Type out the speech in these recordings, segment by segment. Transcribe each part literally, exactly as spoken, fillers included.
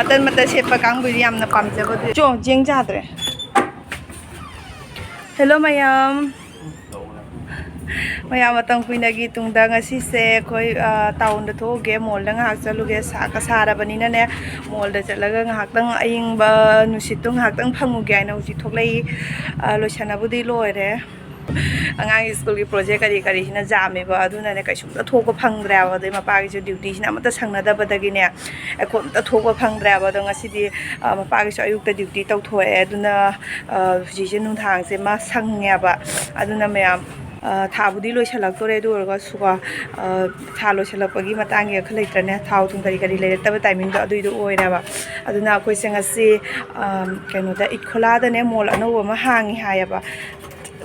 ꯃꯇꯟ ꯃꯇꯟ ꯁꯦꯠꯄ ꯀꯥꯡꯕꯨꯗꯤ ꯌꯥꯝꯅ ꯄꯥꯝꯖꯕ ꯑꯗꯨ꯫ ꯆꯣ, ꯆꯦꯡ ꯆꯥꯗ꯭ꯔꯦ꯫ ꯍꯦꯜꯂꯣ ꯃꯌꯥꯝ꯫ ꯃꯌꯥꯝ, ꯃꯇꯝ ꯀꯨꯏꯅꯒꯤ ꯇꯨꯡꯗ ꯉꯁꯤꯁꯦ ꯑꯩꯈꯣꯏ, ꯑ, ꯇꯥꯎꯟꯗ ꯊꯣꯛꯎꯒꯦ, ꯃꯣꯜꯗ ꯉꯥꯏꯍꯥꯛ ꯆꯠꯂꯨꯒꯦ꯫ ꯁꯥꯒ ꯁꯥꯔꯕꯅꯤꯅꯅꯦ, ꯃꯣꯜꯗ ꯆꯠꯂꯒ ꯉꯥꯏꯍꯥꯛꯇꯪ ꯑꯏꯪꯕ ꯅꯨꯡꯁꯤꯠꯇꯣ ꯉꯥꯏꯍꯥꯛꯇꯪ ꯐꯪꯉꯨꯒꯦ ꯍꯥꯏꯅ ꯍꯧꯖꯤꯛ ꯊꯣꯛꯂꯛꯏ꯫ ꯑ, ꯂꯣꯏꯁꯟꯅꯕꯨꯗꯤ ꯂꯣꯏꯔꯦ꯫ ꯑꯉꯥꯡ ꯁ꯭ꯀꯨꯜꯒꯤ ꯄ꯭ꯔꯣꯖꯦꯛ ꯀꯔꯤ ꯀꯔꯤꯁꯤꯅ ꯌꯥꯝꯃꯦꯕ, ꯑꯗꯨꯅꯅꯦ ꯀꯩꯁꯨꯝꯇ ꯊꯣꯛꯄ ꯐꯪꯗ꯭ꯔꯦꯕ꯫ ꯑꯗꯩ ꯃꯄꯥꯒꯤꯁꯨ ꯗ꯭ꯌꯨꯇꯤꯁꯤꯅ ꯑꯃꯠꯇ ꯁꯪꯅꯗꯕꯗꯒꯤꯅꯦ, ꯑꯩꯈꯣꯏ ꯑꯝꯇ ꯊꯣꯛꯄ ꯐꯪꯗ꯭ꯔꯦꯕ꯫ ꯑꯗꯣ ꯉꯁꯤꯗꯤ, ꯑ, ꯃꯄꯥꯒꯤꯁꯨ ꯑꯌꯨꯛꯇ ꯗ꯭ꯌꯨꯇꯤ ꯇꯧꯊꯣꯛꯑꯦ, ꯑꯗꯨꯅ, ꯑ, ꯍꯧꯖꯤꯛꯁꯦ ꯅꯨꯡꯗꯥꯡꯁꯦ ꯃꯥ ꯁꯪꯉꯦꯕ꯫ ꯑꯗꯨꯅ ꯃꯌꯥꯝ, ꯑ, ꯊꯥꯕꯨꯗꯤ ꯂꯣꯏꯁꯤꯜꯂꯛꯇꯣꯔꯦ, ꯑꯗꯨ ꯑꯣꯏꯔꯒꯁꯨꯀꯣ, ꯑ, ꯊꯥ ꯂꯣꯏꯁꯤꯜꯂꯛꯄꯒꯤ ꯃꯇꯥꯡꯒꯤ ꯑꯈꯜ ꯂꯩꯇ꯭ꯔꯅꯦ, ꯊꯥꯎ ꯊꯨꯝ ꯀꯔꯤ ꯀꯔꯤ ꯂꯩꯔꯛꯇꯕ ꯇꯥꯏꯃꯤꯡꯗꯣ ꯑꯗꯨꯏꯗꯣ ꯑꯣꯏꯔꯦꯕ꯫ ꯑꯗꯨꯅ ꯑꯩꯈꯣꯏꯁꯦ ꯉꯁꯤ, ꯑ, ꯀꯩꯅꯣꯗ, ꯏꯠꯈꯣꯂꯥꯗꯅꯦ ꯃꯣꯜ ꯑꯅꯧꯕ ꯑꯃ ꯍꯥꯡꯉꯤ ꯍꯥꯏꯌꯦꯕ꯫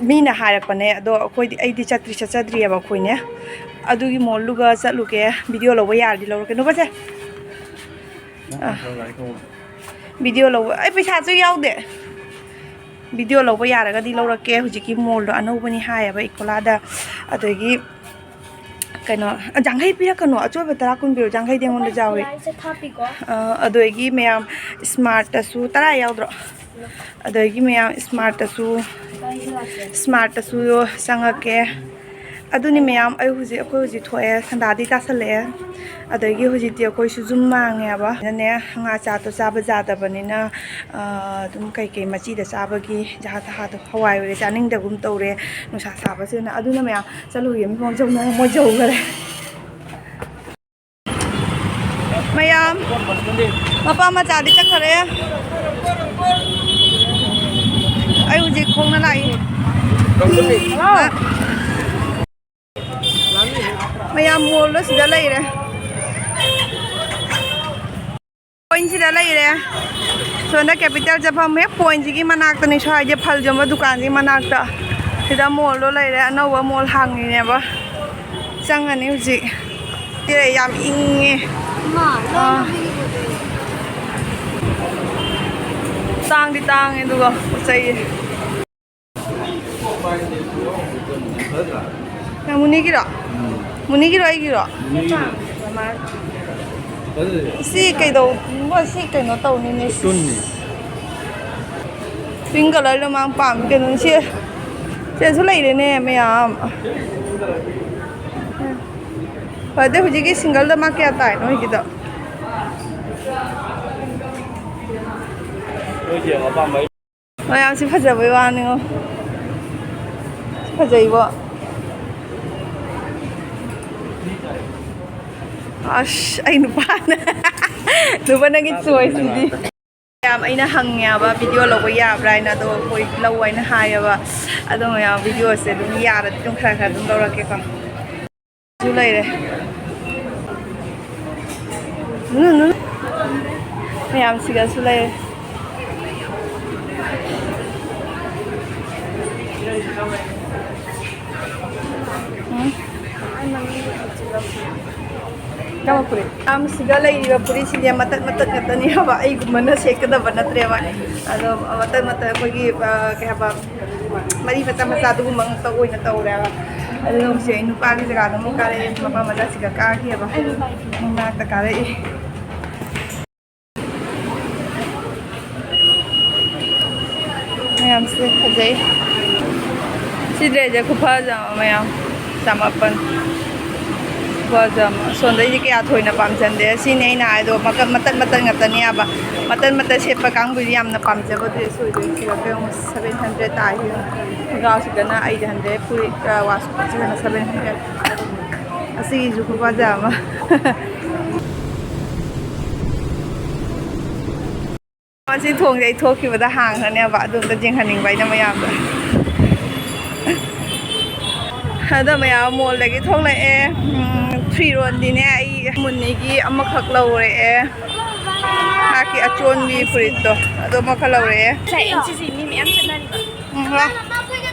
ꯃꯤꯅ ꯍꯥꯏꯔꯛꯄꯅꯦ, ꯑꯗꯣ ꯑꯩꯈꯣꯏꯗꯤ, ꯑꯩꯗꯤ ꯆꯠꯇ꯭ꯔꯤ, ꯆꯠꯆꯗ꯭ꯔꯤꯑꯕ ꯑꯩꯈꯣꯏꯅꯦ꯫ ꯑꯗꯨꯒꯤ ꯃꯣꯜꯗꯨꯒ ꯆꯠꯂꯨꯒꯦ, ꯚꯤꯗꯤꯑꯣ ꯂꯧꯕ ꯌꯥꯔꯗꯤ ꯂꯧꯔꯛꯀꯦ꯫ ꯅꯣꯕꯁꯦ꯫ ꯑꯥ꯫ ꯚꯤꯗꯤꯑꯣ ꯂꯧꯕ, ꯑꯩ ꯄꯩꯁꯥꯁꯨ ꯌꯥꯎꯗꯦ꯫ ꯚꯤꯗꯤꯑꯣ ꯂꯧꯕ ꯌꯥꯔꯒꯗꯤ ꯂꯧꯔꯛꯀꯦ꯫ ꯍꯧꯖꯤꯛꯀꯤ ꯃꯣꯜꯗꯣ ꯑꯅꯧꯕꯅꯤ ꯍꯥꯏꯌꯦꯕ ꯏꯀꯣꯂꯥꯗ꯫ ꯑꯗꯒꯤ ꯀꯩꯅꯣ, ꯌꯥꯡꯈꯩ ꯄꯤꯔꯛꯀꯅꯣ, ꯑꯆꯣꯏꯕ ꯇꯔꯥ ꯀꯨꯟ ꯄꯤꯔꯣ, ꯌꯥꯡꯈꯩꯗꯤ ꯑꯩꯉꯣꯟꯗ ꯌꯥꯎꯏ꯫ ꯑ, ꯑꯗꯒꯤ ꯃꯌꯥꯝ ꯏꯁꯃꯥꯔꯠꯇꯁꯨ ꯇꯔꯥ ꯌꯥꯎꯗ꯭ꯔꯣ? ꯑꯗꯒꯤ ꯃꯌꯥꯝ ꯏꯁꯃꯥꯔꯠꯇꯁꯨ, ꯏꯁꯃꯥꯔꯠꯇꯁꯨ ꯆꯪꯉꯛꯀꯦ꯫ ꯑꯗꯨꯅꯤ ꯃꯌꯥꯝ, ꯑꯩ ꯍꯧꯖꯤꯛ, ꯑꯩꯈꯣꯏ ꯍꯧꯖꯤꯛ ꯊꯣꯛꯑꯦ, ꯁꯟꯗꯥꯗꯤ ꯇꯥꯁꯜꯂꯛꯑꯦ꯫ ꯑꯗꯒꯤ ꯍꯧꯖꯤꯛꯇꯤ ꯑꯩꯈꯣꯏꯁꯨ ꯌꯨꯝ ꯃꯥꯡꯉꯦꯕ꯫ ꯑꯗꯨꯅꯅꯦ, ꯉꯥ ꯆꯥꯛꯇꯣ ꯆꯥꯕ ꯌꯥꯗꯕꯅꯤꯅ, ꯑ, ꯑꯗꯨꯝ ꯀꯩꯀꯩ ꯃꯆꯤꯗ ꯆꯥꯕꯒꯤ ꯖꯍꯥ ꯇꯍꯥꯗꯣ, ꯍꯋꯥꯏ ꯑꯣꯏꯔꯦ ꯆꯥꯅꯤꯡꯗꯕꯒꯨꯝ ꯇꯧꯔꯦ, ꯅꯨꯡꯁꯥ ꯁꯥꯕꯁꯤꯅ꯫ ꯑꯗꯨꯅ ꯃꯌꯥꯝ ꯆꯠꯂꯨꯏ, ꯃꯤꯐꯥꯎ ꯆꯧꯅꯔꯦ, ꯃꯣꯏ ꯆꯧꯈꯔꯦ꯫ ꯃꯌꯥꯝ, ꯃꯄꯥ ꯃꯆꯥꯗꯤ ꯆꯠꯈꯔꯦ꯫ ꯑꯩ ꯍꯧꯖꯤꯛ ꯈꯣꯡꯅ ꯂꯥꯛꯏ꯫ ꯃꯌꯥꯝ ꯃꯣꯜꯗꯣ ꯁꯤꯗ ꯂꯩꯔꯦ꯫ ꯄꯣꯏꯟꯁꯤꯗ ꯂꯩꯔꯦ꯫ ꯁꯣꯝꯗ ꯀꯦꯄꯤꯇꯦꯜ ꯆꯠꯐꯝ ꯍꯦꯛ ꯄꯣꯏꯟꯁꯤꯒꯤ ꯃꯅꯥꯛꯇꯅꯤ, ꯁ꯭ꯋꯥꯏꯁꯦ ꯐꯜ ꯌꯣꯟꯕ ꯗꯨꯀꯥꯟꯁꯤꯒꯤ ꯃꯅꯥꯛꯇ꯫ ꯁꯤꯗ ꯃꯣꯜꯗꯣ ꯂꯩꯔꯦ, ꯑꯅꯧꯕ ꯃꯣꯜ ꯍꯥꯡꯉꯤꯅꯦꯕ꯫ ꯆꯪꯉꯅꯤ ꯍꯧꯖꯤꯛ꯫ ꯁꯤꯗ ꯌꯥꯝ ꯏꯪꯉꯦ꯫ ꯑꯥ꯫ ꯇꯥꯡꯗꯤ ꯇꯥꯡꯉꯦ ꯑꯗꯨꯒ ꯄꯣꯠ ꯆꯩ꯫ ꯅꯪ ꯃꯨꯅꯤꯒꯤꯔꯣ? ꯃꯨꯅꯤꯒꯤꯔꯣ ꯑꯩꯒꯤꯔꯣ? ꯁꯤ ꯀꯩꯗꯧ ꯁꯤ ꯀꯩꯅꯣ ꯇꯧꯅꯤꯅꯦ꯫ ꯄꯤꯡ ꯀꯂꯔꯗꯣ ꯃꯥ ꯄꯥꯝꯃꯤ꯫ ꯀꯩꯅꯣ ꯁꯤ ꯁꯤꯗꯁꯨ ꯂꯩꯔꯦꯅꯦ ꯃꯌꯥꯝ꯫ ꯐꯗꯦ ꯍꯧꯖꯤꯛꯀꯤ ꯁꯤꯡꯒꯜꯗ ꯃꯥ ꯀꯌꯥ ꯇꯥꯏꯅꯣ ꯍꯧꯖꯤꯛꯀꯤꯗꯣ? ꯃꯌꯥꯝꯁꯤ ꯐꯖꯕꯩ ꯋꯥꯅꯤꯉꯣ꯫ ꯐꯖꯩꯕꯣ꯫ ꯑꯁ ꯑꯩ ꯅꯨꯄꯥꯅ ꯅꯨꯄꯥ ꯅꯪꯒꯤ ꯆꯣꯏꯁꯤꯗꯤ꯫ ꯌꯥꯝ ꯑꯩꯅ ꯍꯪꯉꯦꯕ ꯚꯤꯗꯤꯑꯣ ꯂꯧꯕ ꯌꯥꯕ꯭ꯔꯥ ꯍꯥꯏꯅ, ꯑꯗꯣ ꯃꯣꯏ ꯂꯧ ꯍꯥꯏꯅ ꯍꯥꯏꯌꯦꯕ꯫ ꯑꯗꯣ ꯃꯌꯥꯝ ꯚꯤꯗꯤꯑꯣꯁꯦ ꯑꯗꯨꯝ ꯌꯥꯔꯗꯤ ꯑꯗꯨꯝ ꯈꯔ ꯈꯔ ꯑꯗꯨꯝ ꯂꯧꯔꯛꯀꯦꯀꯣ꯫ ꯁꯨ ꯂꯩꯔꯦ꯫ ꯎꯝ, ꯎꯝ꯫ ꯃꯌꯥꯝꯁꯤꯒꯁꯨ ꯂꯩꯔꯦ꯫ ꯎꯝ꯫ ꯀꯔꯝꯕ ꯐꯨꯔꯤꯠ? ꯃꯌꯥꯝꯁꯤꯒ ꯂꯩꯔꯤꯕ ꯐꯨꯔꯤꯠꯁꯤꯗꯤ ꯃꯇꯠ ꯃꯇꯠ ꯉꯥꯛꯇꯅꯦꯕ, ꯑꯩꯒꯨꯝꯕꯅ ꯁꯦꯠꯀꯗꯕ ꯅꯠꯇ꯭ꯔꯦꯕ꯫ ꯑꯗꯣ ꯃꯇꯠ ꯃꯇꯠ ꯑꯩꯈꯣꯏꯒꯤ, ꯑ, ꯀꯩ ꯍꯥꯏꯕ, ꯃꯔꯤ ꯃꯆꯥ ꯃꯆꯥ ꯑꯗꯨꯒꯨꯝꯕ ꯉꯥꯛꯇ ꯑꯣꯏꯅ ꯇꯧꯔꯦꯕ꯫ ꯑꯗꯨꯅ ꯍꯧꯖꯤꯛ ꯑꯩ ꯅꯨꯄꯥꯒꯤ ꯖꯒꯥꯗ ꯑꯃꯨꯛ ꯀꯥꯔꯛꯑꯦ, ꯃꯄꯥ ꯃꯆꯥꯁꯤꯒ ꯀꯥꯈꯤꯑꯕ꯫ ꯃꯅꯥꯛꯇ ꯀꯥꯔꯛꯏ꯫ ꯃꯌꯥꯝꯁꯦ ꯐꯖꯩ꯫ ꯁꯤ ꯗ꯭ꯔꯦꯁꯁꯦ ꯈꯨꯐꯖ ꯑꯃ ꯃꯌꯥꯝ꯫ ꯆꯃꯥꯄꯟ꯫ ꯈꯨꯐꯖ ꯑꯃ꯫ ꯑꯁꯣꯝꯗꯩꯗꯤ ꯀꯌꯥ ꯊꯣꯏꯅ ꯄꯥꯝꯖꯟꯗꯦ꯫ ꯁꯤꯅꯤ ꯑꯩꯅ ꯍꯥꯏꯗꯣ, ꯃꯀꯛ-, ꯃꯇꯠ ꯃꯇꯠ ꯉꯥꯛꯇꯅꯦ ꯌꯥꯕ꯫ ꯃꯇꯠ ꯃꯇꯠ ꯁꯦꯠꯄ ꯀꯥꯡꯕꯨꯗꯤ ꯌꯥꯝꯅ ꯄꯥꯝꯖꯕ ꯗ꯭ꯔꯦꯁ ꯑꯣꯏꯗꯣꯏꯅꯦ꯫ ꯁꯤꯗ ꯌꯦꯡꯉꯨ, ꯁꯚꯦꯟ ꯍꯟꯗ꯭ꯔꯦꯗ ꯇꯥꯏ꯫ ꯈꯣꯡꯒ꯭ꯔꯥꯎꯁꯤꯗꯅ ꯑꯩꯠ ꯍꯟꯗ꯭ꯔꯦꯗ, ꯐꯨꯔꯤꯠ, ꯑ, ꯋꯥꯁꯀꯣꯠꯁꯤꯗꯅ ꯁꯚꯦꯟ ꯍꯟꯗ꯭ꯔꯦꯗ꯫ ꯑꯁꯤꯒꯤꯁꯨ ꯈꯨꯐꯖ ꯑꯃ꯫ ꯃꯁꯤ ꯊꯣꯡꯁꯦ ꯑꯩ ꯊꯣꯛꯈꯤꯕꯗ ꯍꯥꯡꯈ꯭ꯔꯅꯦꯕ, ꯑꯗꯨ ꯑꯝꯇ ꯌꯦꯡꯍꯟꯅꯤꯡꯕ ꯑꯩꯅ ꯃꯌꯥꯝꯗ꯫ ꯑꯗꯣ ꯃꯌꯥꯝ ꯃꯣꯜꯗꯒꯤ ꯊꯣꯛꯂꯛꯑꯦ꯫ ꯎꯝ, ꯐꯤꯔꯣꯟꯗꯤꯅꯦ ꯑꯩ ꯃꯨꯟꯅꯤꯒꯤ ꯑꯃꯈꯛ ꯂꯧꯔꯛꯑꯦ꯫ ꯃꯥꯒꯤ ꯑꯆꯣꯟꯕꯤ ꯐꯨꯔꯤꯠꯇꯣ ꯑꯗꯨ ꯑꯃꯈꯛ ꯂꯧꯔꯛꯑꯦ꯫ ꯉꯁꯥꯏ ꯑꯦꯟ ꯁꯤ ꯁꯤ ꯃꯤ ꯃꯌꯥꯝ ꯆꯠꯅꯔꯤꯕ꯫ ꯎꯝ, ꯂꯥ꯫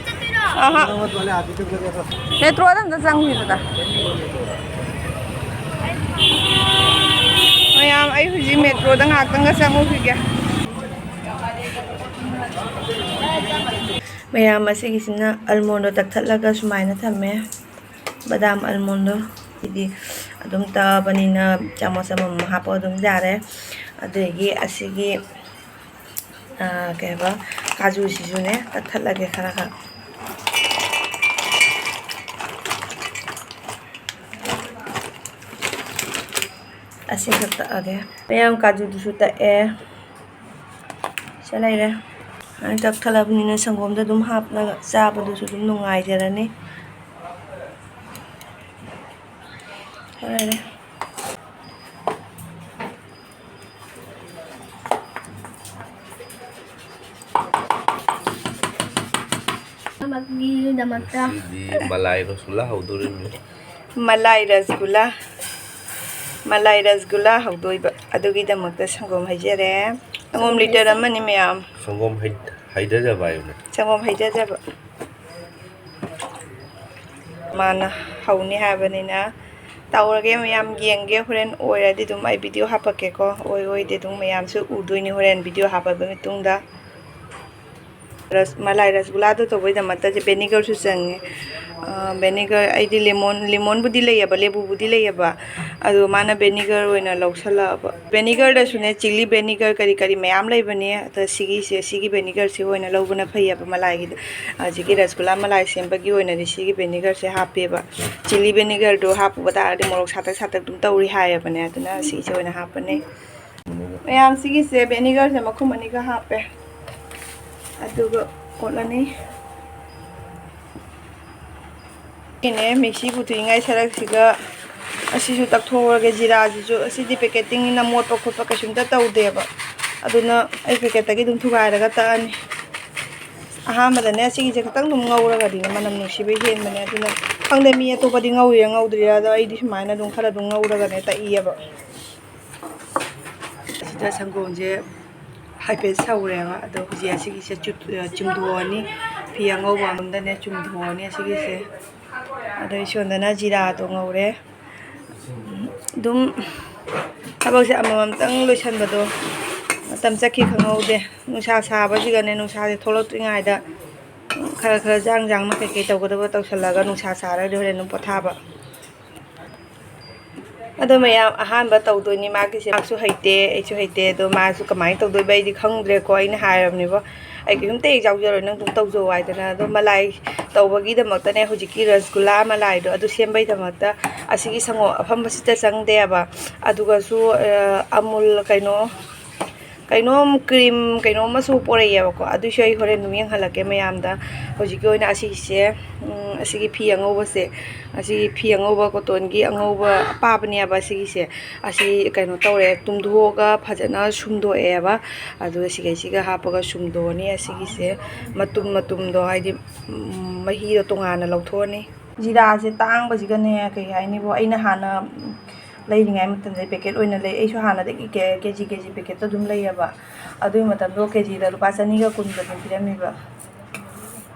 ꯑꯍ꯫ ꯃꯦꯇ꯭ꯔꯣꯗ ꯑꯝꯇ ꯆꯪꯉꯨꯁꯤꯗ꯫ ꯃꯌꯥꯝ, ꯑꯩ ꯍꯧꯖꯤꯛ ꯃꯦꯇ꯭ꯔꯣꯗ ꯉꯥꯏꯍꯥꯛꯇꯪꯒ ꯆꯪꯉꯨꯈꯤꯒꯦ꯫ ꯃꯌꯥꯝ, ꯑꯁꯤꯒꯤꯁꯤꯅ ꯑꯜꯃꯣꯟꯗꯣ ꯇꯛꯊꯠꯂꯒ ꯁꯨꯃꯥꯏꯅ ꯊꯝꯃꯦ꯫ ꯕꯗꯥꯝ ꯑꯜꯃꯣꯟꯗꯣ꯫ ꯍꯥꯏꯗꯤ ꯑꯗꯨꯝ ꯇꯛꯑꯕꯅꯤꯅ ꯆꯥꯃꯁ ꯑꯃꯃꯝ ꯍꯥꯞꯄ ꯑꯗꯨꯝ ꯌꯥꯔꯦ꯫ ꯑꯗꯒꯤ ꯑꯁꯤꯒꯤ, ꯑ, ꯀꯩ ꯍꯥꯏꯕ, ꯀꯥꯖꯨꯁꯤꯁꯨꯅꯦ ꯀꯛꯊꯠꯂꯒꯦ ꯈꯔ ꯈꯔ꯫ ꯑꯁꯤ ꯈꯛ ꯇꯛꯑꯒꯦ꯫ ꯃꯌꯥꯝ ꯀꯥꯖꯨꯗꯨꯁꯨ ꯇꯛꯑꯦ꯫ ꯁꯤ ꯂꯩꯔꯦ꯫ ꯑꯗꯨꯃꯥꯏꯅ ꯀꯛꯊꯠꯂꯕꯅꯤꯅ ꯁꯪꯒꯣꯝꯗ ꯑꯗꯨꯝ ꯍꯥꯞꯂꯒ ꯆꯥꯕꯗꯨꯁꯨ ꯑꯗꯨꯝ ꯅꯨꯡꯉꯥꯏꯖꯔꯅꯤ꯫ ꯁꯤ ꯂꯩꯔꯦ꯫ ꯒꯤꯗꯃꯛꯇ꯫ ꯉꯁꯤꯗꯤ ꯃꯂꯥꯏ ꯔꯁꯒꯨꯂꯥ ꯍꯧꯗꯣꯔꯤꯕꯅꯤ꯫ ꯃꯂꯥꯏ ꯔꯁꯒꯨꯂꯥ, ꯃꯂꯥꯏ ꯔꯁꯒꯨꯂꯥ ꯍꯧꯗꯣꯏꯕ, ꯑꯗꯨꯒꯤꯗꯃꯛꯇ ꯁꯪꯒꯣꯝ ꯍꯩꯖꯔꯦ꯫ ꯁꯪꯒꯣꯝ ꯂꯤꯇꯔ ꯑꯃꯅꯤ ꯃꯌꯥꯝ꯫ ꯁꯪꯒꯣꯝ ꯍꯩ-, ꯍꯩꯊꯖꯕ ꯍꯥꯏꯕꯅꯦ꯫ ꯁꯪꯒꯣꯝ ꯍꯩꯊꯖꯕ꯫ ꯃꯥꯅ ꯍꯧꯅꯤ ꯍꯥꯏꯕꯅꯤꯅ ꯇꯧꯔꯒꯦ ꯃꯌꯥꯝ, ꯌꯦꯡꯒꯦ꯫ ꯍꯣꯔꯦꯟ ꯑꯣꯏꯔꯗꯤ ꯑꯗꯨꯝ ꯑꯩ ꯚꯤꯗꯤꯑꯣ ꯍꯥꯞꯄꯛꯀꯦꯀꯣ, ꯑꯣꯏ ꯑꯣꯏꯗꯦ ꯑꯗꯨꯝ ꯃꯌꯥꯝꯁꯨ ꯎꯗꯣꯏꯅꯤ ꯍꯣꯔꯦꯟ ꯚꯤꯗꯤꯑꯣ ꯍꯥꯞꯄꯕ ꯃꯇꯨꯡꯗ꯫ ꯔꯁ-, ꯃꯂꯥꯏ ꯔꯁꯒꯨꯂꯥꯗꯣ ꯇꯧꯕꯩꯗꯃꯛꯇꯁꯦ ꯚꯦꯅꯤꯒꯔꯁꯨ ꯆꯪꯉꯦ꯫ ꯑ, ꯚꯦꯅꯤꯒꯔ, ꯑꯩꯗꯤ ꯂꯦꯃꯣꯟ, ꯂꯦꯃꯣꯟꯕꯨꯗꯤ ꯂꯩꯌꯦꯕ, ꯂꯦꯕꯨꯕꯨꯗꯤ ꯂꯩꯌꯦꯕ, ꯑꯗꯣ ꯃꯥꯅ ꯚꯦꯅꯤꯒꯔ ꯑꯣꯏꯅ ꯂꯧꯁꯜꯂꯛꯑꯕ꯫ ꯚꯦꯅꯤꯒꯔꯗꯁꯨꯅꯦ, ꯆꯤꯂꯤ ꯚꯦꯅꯤꯒꯔ ꯀꯔꯤ ꯀꯔꯤ ꯃꯌꯥꯝ ꯂꯩꯕꯅꯦ, ꯑꯗ ꯁꯤꯒꯤꯁꯦ, ꯁꯤꯒꯤ ꯚꯦꯅꯤꯒꯔꯁꯦ ꯑꯣꯏꯅ ꯂꯧꯕꯅ ꯐꯩꯌꯦꯕ ꯃꯂꯥꯏꯒꯤꯗ꯫ ꯍꯧꯖꯤꯛꯀꯤ ꯔꯁꯒꯨꯂꯥ ꯃꯂꯥꯏ ꯁꯦꯝꯕꯒꯤ ꯑꯣꯏꯅꯗꯤ ꯁꯤꯒꯤ ꯚꯦꯅꯤꯒꯔꯁꯦ ꯍꯥꯞꯄꯦꯕ꯫ ꯆꯤꯂꯤ ꯚꯦꯅꯤꯒꯔꯗꯣ ꯍꯥꯞꯄꯨꯕ ꯇꯥꯔꯗꯤ ꯃꯣꯔꯣꯛ ꯁꯥꯇꯛ ꯁꯥꯇꯛ ꯑꯗꯨꯝ ꯇꯧꯔꯤ ꯍꯥꯏꯌꯦꯕꯅꯦ, ꯑꯗꯨꯅ ꯁꯤꯁꯦ ꯑꯣꯏꯅ ꯍꯥꯞꯄꯅꯦ꯫ ꯃꯌꯥꯝ ꯁꯤꯒꯤꯁꯦ ꯚꯦꯅꯤꯒꯔꯁꯦ ꯃꯈꯨꯝ ꯑꯅꯤꯒ ꯍꯥꯞꯄꯦ, ꯑꯗꯨꯒ ꯑꯣꯠꯂꯅꯤ꯫ ꯁꯤꯅꯦ, ꯃꯤꯛꯁꯤ ꯄꯨꯊꯣꯛꯏꯉꯥꯏ ꯁꯔꯛꯁꯤꯒ ꯑꯁꯤꯁꯨ ꯇꯛꯊꯣꯛꯍꯧꯔꯒꯦ꯫ ꯖꯤꯔꯥꯁꯤꯁꯨ, ꯑꯁꯤꯗꯤ ꯄꯦꯀꯦꯠꯇꯤꯡꯅꯤꯅ ꯃꯣꯠꯄ ꯈꯣꯠꯄ ꯀꯩꯁꯨꯝꯇ ꯇꯧꯗꯦꯕ, ꯑꯗꯨꯅ ꯑꯩ ꯄꯦꯀꯦꯠꯇꯒꯤ ꯑꯗꯨꯝ ꯊꯨꯒꯥꯏꯔꯒ ꯇꯛꯑꯅꯤ꯫ ꯑꯍꯥꯟꯕꯗꯅꯦ, ꯁꯤꯒꯤꯁꯦ ꯈꯤꯇꯪ ꯑꯗꯨꯝ ꯉꯧꯔꯒꯗꯤꯅꯦ ꯃꯅꯝ ꯅꯨꯡꯁꯤꯕ ꯍꯦꯟꯕꯅꯦ, ꯑꯗꯨꯅ ꯈꯪꯗꯦ ꯃꯤ ꯑꯇꯣꯞꯄꯗꯤ ꯉꯧꯔꯤꯔꯥ ꯉꯧꯗ꯭ꯔꯤꯔꯥ, ꯑꯗꯣ ꯑꯩꯗꯤ ꯁꯨꯃꯥꯏꯅ ꯑꯗꯨꯝ ꯈꯔ ꯑꯗꯨꯝ ꯉꯧꯔꯒꯅꯦ ꯇꯛꯏꯌꯦꯕ꯫ ꯁꯤꯗ ꯁꯪꯒꯣꯝꯁꯦ ꯍꯥꯏꯐꯦꯠ ꯁꯧꯔꯦꯕ, ꯑꯗꯣ ꯍꯧꯖꯤꯛ ꯑꯁꯤꯒꯤꯁꯦ ꯆꯨꯞ-, ꯆꯨꯝꯊꯣꯛꯑꯅꯤ꯫ ꯐꯤ ꯑꯉꯧꯕ ꯑꯃꯗꯅꯦ ꯆꯨꯝꯊꯣꯛꯑꯅꯤ ꯑꯁꯤꯒꯤꯁꯦ꯫ ꯑꯗꯩ ꯁꯣꯝꯗꯅ ꯖꯤꯔꯥꯗꯣ ꯉꯧꯔꯦ꯫ ꯑꯗꯨꯝ ꯊꯕꯛꯁꯦ ꯑꯃꯃꯝꯇꯪ ꯂꯣꯏꯁꯟꯕꯗꯣ ꯃꯇꯝ ꯆꯠꯈꯤ ꯈꯪꯍꯧꯗꯦ꯫ ꯅꯨꯡꯁꯥ ꯁꯥꯕꯁꯤꯒꯅꯦ, ꯅꯨꯡꯁꯥꯁꯦ ꯊꯣꯛꯂꯛꯇ꯭ꯔꯤꯉꯩꯗ ꯈꯔ ꯈꯔ ꯖꯥꯡ ꯖꯥꯡꯅ ꯀꯩꯀꯩ ꯇꯧꯒꯗꯕ ꯇꯧꯁꯜꯂꯒ ꯅꯨꯡꯁꯥ ꯁꯥꯔꯒꯗꯤ ꯍꯣꯔꯦꯟ ꯑꯗꯨꯝ ꯄꯣꯊꯥꯕ꯫ ꯑꯗꯣ ꯃꯌꯥꯝ, ꯑꯍꯥꯟꯕ ꯇꯧꯗꯣꯏꯅꯤ ꯃꯥꯒꯤꯁꯦ꯫ ꯃꯥꯁꯨ ꯍꯩꯇꯦ, ꯑꯩꯁꯨ ꯍꯩꯇꯦ꯫ ꯑꯗꯣ ꯃꯥꯁꯨ ꯀꯃꯥꯏꯅ ꯇꯧꯗꯣꯏꯕ ꯑꯩꯗꯤ ꯈꯪꯗ꯭ꯔꯦꯀꯣ꯫ ꯑꯩꯅ ꯍꯥꯏꯔꯕꯅꯦꯕ, "ꯑꯩ ꯀꯩꯝꯇ ꯍꯦꯛ ꯌꯥꯎꯖꯔꯣꯏ, ꯅꯪ ꯑꯗꯨꯝ ꯇꯧꯖꯧ" ꯍꯥꯏꯗꯅ꯫ ꯑꯗꯣ ꯃꯂꯥꯏ ꯇꯧꯕꯒꯤꯗꯃꯛꯇꯅꯦ, ꯍꯧꯖꯤꯛꯀꯤ ꯔꯁꯒꯨꯂꯥ ꯃꯂꯥꯏꯗꯣ ꯑꯗꯨ ꯁꯦꯝꯕꯩꯗꯃꯛꯇ ꯑꯁꯤꯒꯤ ꯁꯪꯒꯣꯝ ꯑꯐꯝꯕꯁꯤꯗ ꯆꯪꯗꯦꯕ꯫ ꯑꯗꯨꯒꯁꯨ, ꯑ, ꯑꯃꯨꯜ, ꯀꯩꯅꯣ, ꯀꯩꯅꯣꯝ ꯀ꯭ꯔꯤꯝ ꯀꯩꯅꯣꯝ ꯑꯃꯁꯨ ꯄꯣꯔꯛꯑꯦꯕꯀꯣ꯫ ꯑꯗꯨꯏꯁꯨ ꯑꯩ ꯍꯣꯔꯦꯟ ꯑꯗꯨꯝ ꯌꯦꯡꯍꯜꯂꯛꯀꯦ ꯃꯌꯥꯝꯗ꯫ ꯍꯧꯖꯤꯛꯀꯤ ꯑꯣꯏꯅ ꯑꯁꯤꯒꯤꯁꯦ, ꯎꯝ, ꯑꯁꯤꯒꯤ ꯐꯤ ꯑꯉꯧꯕꯁꯦ, ꯑꯁꯤꯒꯤ ꯐꯤ ꯑꯉꯧꯕ, ꯀꯣꯇꯣꯟꯒꯤ ꯑꯉꯧꯕ ꯑꯄꯥꯕꯅꯦꯕ ꯑꯁꯤꯒꯤꯁꯦ꯫ ꯑꯁꯤ ꯀꯩꯅꯣ ꯇꯧꯔꯦ, ꯇꯨꯝꯊꯣꯛꯑꯒ ꯐꯖꯅ ꯁꯨꯝꯗꯣꯛꯑꯦꯕ꯫ ꯑꯗꯨꯒ ꯁꯤꯈꯩꯁꯤꯒ ꯍꯥꯞꯄꯒ ꯁꯨꯝꯗꯣꯛꯑꯅꯤ꯫ ꯑꯁꯤꯒꯤꯁꯦ ꯃꯇꯨꯝ ꯃꯇꯨꯝꯗꯣ, ꯍꯥꯏꯗꯤ, ꯎꯝ, ꯃꯍꯤꯗꯣ ꯇꯣꯉꯥꯟꯅ ꯂꯧꯊꯣꯛꯑꯅꯤ꯫ ꯖꯤꯔꯥꯁꯦ ꯇꯥꯡꯕꯁꯤꯒꯗꯅꯦ, ꯀꯩ ꯍꯥꯏꯅꯤꯕꯣ, ꯑꯩꯅ ꯍꯥꯟꯅ ꯂꯩꯔꯤꯉꯩ ꯃꯇꯝꯗ ꯄꯦꯀꯦꯠ ꯑꯣꯏꯅ ꯂꯩ꯫ ꯑꯩꯁꯨ ꯍꯥꯟꯅꯗꯒꯤ ꯀꯦ-, ꯀꯦ ꯖꯤ ꯀꯦ ꯖꯤ ꯄꯦꯀꯦꯠꯇ ꯑꯗꯨꯝ ꯂꯩꯌꯦꯕ꯫ ꯑꯗꯨꯒꯤ ꯃꯇꯝꯗꯣ ꯀꯦ ꯖꯤꯗ ꯂꯨꯄꯥ ꯆꯅꯤꯒ ꯀꯨꯟꯒ ꯑꯗꯨꯝ ꯄꯤꯔꯝꯃꯦꯕ꯫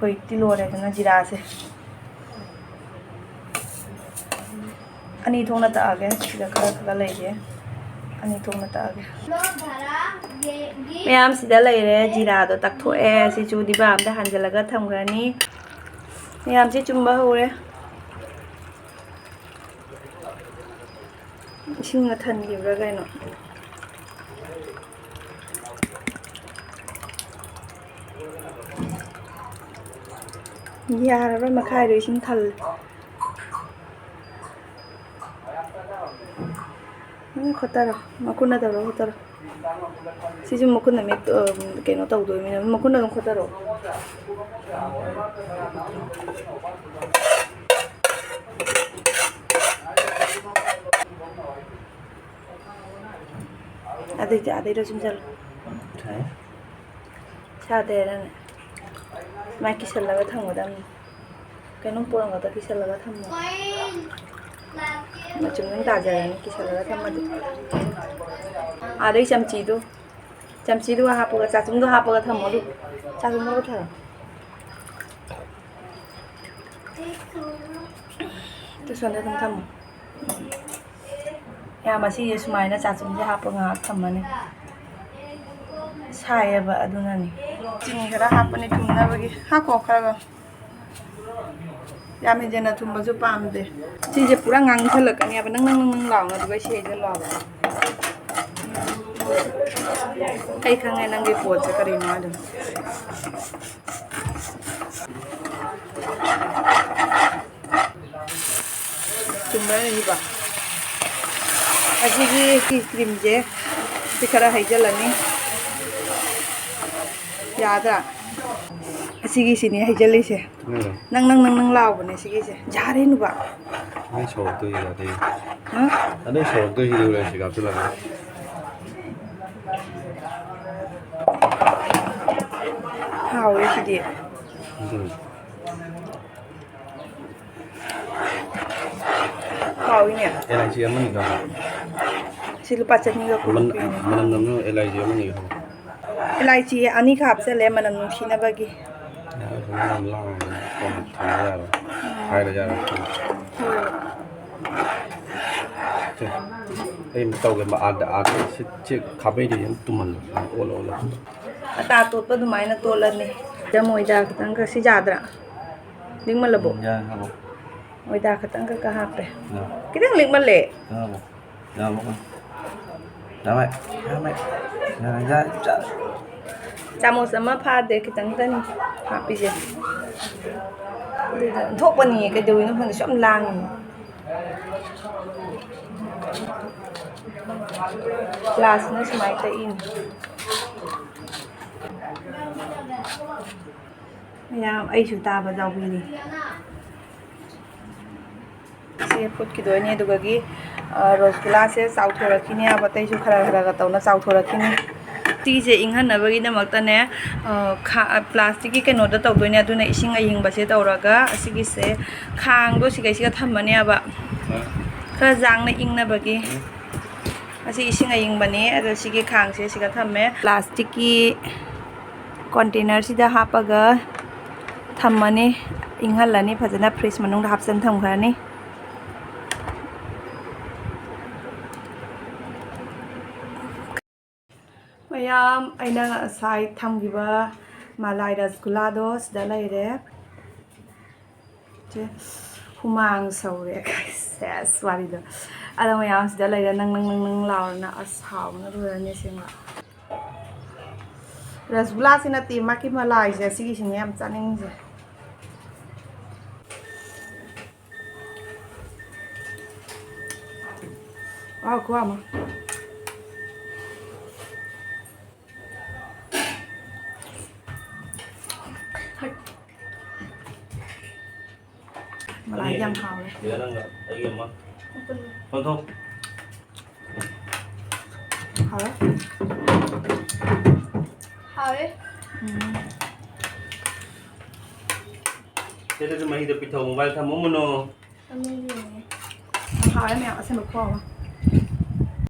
ꯍꯧꯖꯤꯛꯇꯤ ꯂꯣꯏꯔꯦꯗꯅ ꯖꯤꯔꯥꯁꯦ꯫ ꯑꯅꯤ ꯊꯣꯛꯅ ꯇꯛꯑꯒꯦ꯫ ꯁꯤꯗ ꯈꯔ ꯈꯔ ꯂꯩꯒꯦ꯫ ꯑꯅꯤ ꯊꯣꯛꯅ ꯇꯛꯑꯒꯦ꯫ ꯃꯌꯥꯝ ꯁꯤꯗ ꯂꯩꯔꯦ꯫ ꯖꯤꯔꯥꯗꯣ ꯇꯛꯊꯣꯛꯑꯦ꯫ ꯁꯤꯁꯨ ꯗꯤꯕꯥ ꯑꯝꯗ ꯍꯥꯟꯖꯜꯂꯒ ꯊꯝꯈ꯭ꯔꯅꯤ꯫ ꯃꯌꯥꯝꯁꯦ ꯆꯨꯝꯕ ꯍꯧꯔꯦ꯫ ꯏꯁꯤꯡꯅ ꯊꯟꯈꯤꯕ꯭ꯔꯥ ꯀꯩꯅꯣ? ꯌꯥꯔꯔꯣꯏ, ꯃꯈꯥꯏꯗꯣ ꯏꯁꯤꯡ ꯊꯜꯂꯦ꯫ ꯎꯝ, ꯈꯣꯠꯇꯔꯣ, ꯃꯈꯨꯠꯅ ꯇꯧꯔꯣ, ꯈꯣꯠꯇꯔꯣ꯫ ꯁꯤꯁꯨ ꯃꯈꯨꯠꯅ ꯃꯦꯠ-, ꯑ, ꯀꯩꯅꯣ ꯇꯧꯗꯣꯏꯅꯤꯅ ꯃꯈꯨꯠꯅ ꯑꯗꯨꯝ ꯈꯣꯠꯇꯔꯣ꯫ ꯑꯗꯩꯗꯤ ꯑꯗꯩꯗ ꯆꯨꯝꯁꯤꯜꯂꯨ꯫ ꯁꯥꯗꯦ ꯅꯪ꯫ ꯁꯨꯃꯥꯏꯅ ꯀꯤꯁꯜꯂꯒ ꯊꯝꯒꯗꯕꯅꯤ꯫ ꯀꯩꯅꯣꯝ ꯄꯣꯠ ꯑꯃꯗ ꯀꯤꯁꯜꯂꯒ ꯊꯝꯃꯣ꯫ ꯃꯆꯨꯝ ꯑꯗꯨꯝ ꯇꯥꯖꯔꯅꯤ ꯀꯤꯁꯜꯂꯒ ꯊꯝꯃꯗꯤ꯫ ꯑꯗꯩ ꯆꯝꯆꯤꯗꯨ, ꯆꯝꯆꯤꯗꯨꯒ ꯍꯥꯞꯄꯒ, ꯆꯥꯆꯨꯝꯗꯣ ꯍꯥꯞꯄꯒ ꯊꯝꯃꯣ꯫ ꯑꯗꯨ ꯆꯥꯆꯨꯝꯗꯣ ꯄꯨꯊꯔꯣ꯫ ꯇꯨꯁꯣꯟꯗ ꯑꯗꯨꯝ ꯊꯝꯃꯣ꯫ ꯌꯥꯝ ꯑꯁꯤꯁꯦ ꯁꯨꯃꯥꯏꯅ ꯆꯥꯆꯨꯝꯁꯦ ꯍꯥꯞꯄ ꯉꯥꯏꯍꯥꯛ ꯊꯝꯃꯅꯤ꯫ ꯁꯥꯏꯌꯦꯕ ꯑꯗꯨꯅꯅꯤ꯫ ꯆꯤꯅꯤ ꯈꯔ ꯍꯥꯞꯄꯅꯤ ꯊꯨꯝꯅꯕꯒꯤ꯫ ꯍꯥꯞꯄꯣ ꯈꯔꯒ꯫ ꯌꯥꯝ ꯍꯦꯟꯖꯟꯅ ꯊꯨꯝꯕꯁꯨ ꯄꯥꯝꯗꯦ꯫ ꯁꯤꯁꯦ ꯄꯨꯔꯥ ꯉꯥꯡꯁꯜꯂꯛꯀꯅꯦꯕ, ꯅꯪ ꯅꯪ ꯅꯪ ꯅꯪ ꯂꯥꯎꯅ ꯑꯗꯨꯒ ꯁꯤ ꯍꯩꯖꯜꯂꯣꯕ꯫ ꯑꯩ ꯈꯪꯉꯦ ꯅꯪꯒꯤ ꯄꯣꯠꯁꯦ ꯀꯔꯤꯅꯣ ꯍꯥꯏꯗꯣ꯫ ꯆꯨꯝꯕ꯭ꯔꯥ ꯌꯦꯡꯁꯤꯀꯣ꯫ ꯑꯁꯤꯒꯤ ꯁꯤ ꯀ꯭ꯔꯤꯝꯁꯦ ꯁꯤ ꯈꯔ ꯍꯩꯖꯤꯜꯂꯅꯤ꯫ ꯌꯥꯗ꯭ꯔꯥ? ꯑꯁꯤꯒꯤꯁꯤꯅꯦ ꯍꯩꯖꯤꯜꯂꯤꯁꯦ꯫ ꯎꯝ꯫ ꯅꯪ ꯅꯪ ꯅꯪ ꯅꯪ ꯂꯥꯎꯕꯅꯦ ꯁꯤꯒꯤꯁꯦ꯫ ꯌꯥꯔꯦ ꯅꯨꯄꯥ꯫ ꯅꯪ ꯁꯧꯔꯛꯇꯣꯏꯁꯤ ꯌꯥꯗꯦ꯫ ꯍꯥ? ꯑꯗꯩ ꯁꯧꯔꯛꯇꯣꯏꯁꯤꯗꯤ ꯍꯣꯔꯦꯟ ꯁꯤ ꯀꯥꯞꯁꯤꯜꯂꯒ꯫ ꯍꯥꯎꯋꯦ ꯁꯤꯗꯤ꯫ ꯎꯝ꯫ ꯍꯥꯎꯋꯤꯅꯦ꯫ ꯑꯦꯂꯥꯏꯆꯤ ꯑꯃꯅꯤꯗꯣ꯫ ꯁꯤ ꯂꯨꯄꯥ ꯆꯅꯤꯒ ꯀꯨꯟ ꯃꯟ-, ꯄꯤꯕꯅꯦ꯫ ꯃꯅꯝ ꯅꯝꯅꯕ ꯑꯦꯂꯥꯏꯆꯤ ꯑꯃꯅꯤꯗꯣ꯫ ꯑꯦꯂꯥꯏꯆꯤ ꯑꯅꯤꯈꯛ ꯍꯥꯞꯆꯜꯂꯦ ꯃꯅꯝ ꯅꯨꯡꯁꯤꯅꯕꯒꯤ꯫ ꯌꯥꯔꯦ, ꯁꯨꯝ ꯌꯥꯝ ꯂꯥꯡꯉꯦ꯫ ꯊꯝꯕ ꯌꯥꯔꯣꯏ꯫ ꯍꯥꯏꯔ ꯌꯥꯔꯣꯏ꯫ ꯍꯣꯏ꯫ ꯁꯦ, ꯑꯩ ꯑꯃꯨꯛ ꯇꯧꯒꯦ꯫ ꯑꯥꯗ, ꯑꯥꯗ ꯁꯤ, ꯁꯤ ꯈꯥꯕꯩꯗ ꯑꯗꯨꯝ ꯇꯨꯝꯍꯜꯂꯣ꯫ ꯑꯣꯜꯂꯣ, ꯑꯣꯜꯂꯣ꯫ ꯑꯇꯥ ꯇꯣꯠꯄ ꯑꯗꯨꯃꯥꯏꯅ ꯇꯣꯠꯂꯅꯤ꯫ ꯁꯤꯗ ꯃꯣꯏꯗꯥ ꯈꯤꯇꯪ ꯈꯔ ꯁꯤ ꯌꯥꯗ꯭ꯔꯥ? ꯂꯤꯡꯃꯜꯂꯕꯣ? ꯎꯝ, ꯌꯥꯔꯦ, ꯍꯥꯞꯄꯣ꯫ ꯃꯣꯏꯗꯥ ꯈꯤꯇꯪ ꯈꯛ ꯍꯥꯞꯄꯦ꯫ ꯌꯥꯔꯦ꯫ ꯈꯤꯇꯪ ꯂꯤꯡꯃꯜꯂꯦ꯫ ꯌꯥꯔꯕꯣ? ꯌꯥꯔꯕꯣ? ꯌꯥꯔꯦ, ꯌꯥꯔꯦ, ꯌꯥꯔꯦ, ꯌꯥꯔꯦ, ꯌꯥꯔꯦ꯫ ꯆꯥꯃꯁ ꯑꯃ ꯐꯥꯗꯦ, ꯈꯤꯇꯪꯇꯅꯤ ꯍꯥꯞꯄꯤꯁꯦ꯫ ꯑꯗꯨꯗ ꯊꯣꯛꯄꯅꯤꯌꯦ, ꯀꯩꯗꯧꯔꯤꯅꯣ ꯈꯪꯗꯦ, ꯁꯨꯝ ꯂꯥꯡꯉꯤꯅꯦ꯫ ꯒ꯭ꯂꯥꯁꯁꯤꯅ ꯁꯨꯃꯥꯏꯅ ꯇꯛꯏꯅꯦ꯫ ꯃꯌꯥꯝ ꯑꯩꯁꯨ ꯇꯥꯕ ꯌꯥꯎꯕꯤꯅꯤ꯫ ꯁꯤ ꯐꯨꯠꯈꯤꯗꯣꯏꯅꯦ꯫ ꯑꯗꯨꯒꯒꯤ, ꯑ, ꯔꯣꯁꯒꯨꯂꯥꯁꯦ ꯆꯥꯎꯊꯣꯔꯛꯈꯤꯅꯦꯕ, ꯑꯇꯩꯁꯨ ꯈꯔ ꯈꯔꯒ ꯇꯧꯅ ꯆꯥꯎꯊꯣꯔꯛꯈꯤꯅꯤ꯫ ꯁꯤꯒꯤꯁꯦ ꯏꯪꯍꯟꯅꯕꯒꯤꯗꯃꯛꯇꯅꯦ, ꯑ, ꯈꯥ-, ꯑ, ꯄ꯭ꯂꯥꯁꯇꯤꯛꯀꯤ ꯀꯩꯅꯣꯗ ꯇꯧꯗꯣꯏꯅꯦ, ꯑꯗꯨꯅ ꯏꯁꯤꯡ ꯑꯌꯤꯡꯕꯁꯦ ꯇꯧꯔꯒ ꯑꯁꯤꯒꯤꯁꯦ ꯈꯥꯡꯗꯣ ꯁꯤꯒꯩꯁꯤꯒ ꯊꯝꯃꯅꯦꯕ, ꯈꯔ ꯌꯥꯡꯅ ꯏꯪꯅꯕꯒꯤ꯫ ꯑꯁꯤ ꯏꯁꯤꯡ ꯑꯌꯤꯡꯕꯅꯦ, ꯑꯗꯣ ꯁꯤꯒꯤ ꯈꯥꯡꯁꯦ ꯁꯤꯒ ꯊꯝꯃꯦ꯫ ꯄ꯭ꯂꯥꯁꯇꯤꯛꯀꯤ ꯀꯣꯟꯇꯦꯅꯔꯁꯤꯗ ꯍꯥꯞꯄꯒ ꯊꯝꯃꯅꯤ, ꯏꯪꯍꯜꯂꯅꯤ, ꯐꯖꯅ ꯐ꯭ꯔꯤꯖ ꯃꯅꯨꯡꯗ ꯍꯥꯞꯆꯟ ꯊꯝꯈ꯭ꯔꯅꯤ꯫ ꯃꯌꯥꯝ, ꯑꯩꯅ ꯉꯁꯥꯏ ꯊꯝꯈꯤꯕ ꯃꯂꯥꯏ ꯔꯁꯒꯨꯂꯥꯗꯣ ꯁꯤꯗ ꯂꯩꯔꯦ꯫ ꯁꯦ, ꯍꯨꯃꯥꯡ ꯁꯧꯔꯦ꯫ ꯁꯦꯁ, ꯋꯥꯔꯤꯗꯣ꯫ ꯑꯗꯣ ꯃꯌꯥꯝꯁꯤꯗ ꯂꯩꯔꯦ, ꯅꯪ, ꯅꯪ, ꯅꯪ, ꯅꯪ ꯂꯥꯎꯔꯅ꯫ ꯑꯁ, ꯍꯥꯎꯕꯅ ꯂꯣꯏꯔꯅꯤ ꯑꯁꯦꯡꯕ꯫ ꯔꯁꯒꯨꯂꯥꯁꯤ ꯅꯠꯇꯦ, ꯃꯥꯒꯤ ꯃꯂꯥꯏꯁꯦ, ꯁꯤꯒꯤꯁꯤꯅꯦ ꯌꯥꯝ ꯆꯥꯅꯤꯡꯉꯤꯁꯦ꯫ ꯋꯥꯎ, ꯈꯨꯍꯥꯎ ꯑꯃ꯫ ꯃꯂꯥꯏ ꯌꯥꯝ ꯍꯥꯎꯔꯦ꯫ ꯁꯤꯗ ꯅꯪꯒ ꯑꯩꯒꯤ ꯑꯃ꯫ ꯑꯣꯟꯊꯣꯛ꯫ ꯍꯥꯎꯔꯦ꯫ ꯍꯥꯎꯔꯦ꯫ ꯎꯝ꯫ ꯁꯤꯗꯁꯨ ꯃꯍꯤꯗꯣ ꯄꯤꯊꯧ, mobile ꯊꯝꯃꯣ ꯃꯨꯅꯣ꯫ ꯌꯥꯝ ꯍꯥꯎꯔꯦ ꯃꯌꯥꯝ, ꯑꯁꯦꯡꯕ ꯈꯨꯍꯥꯎ ꯑꯃ꯫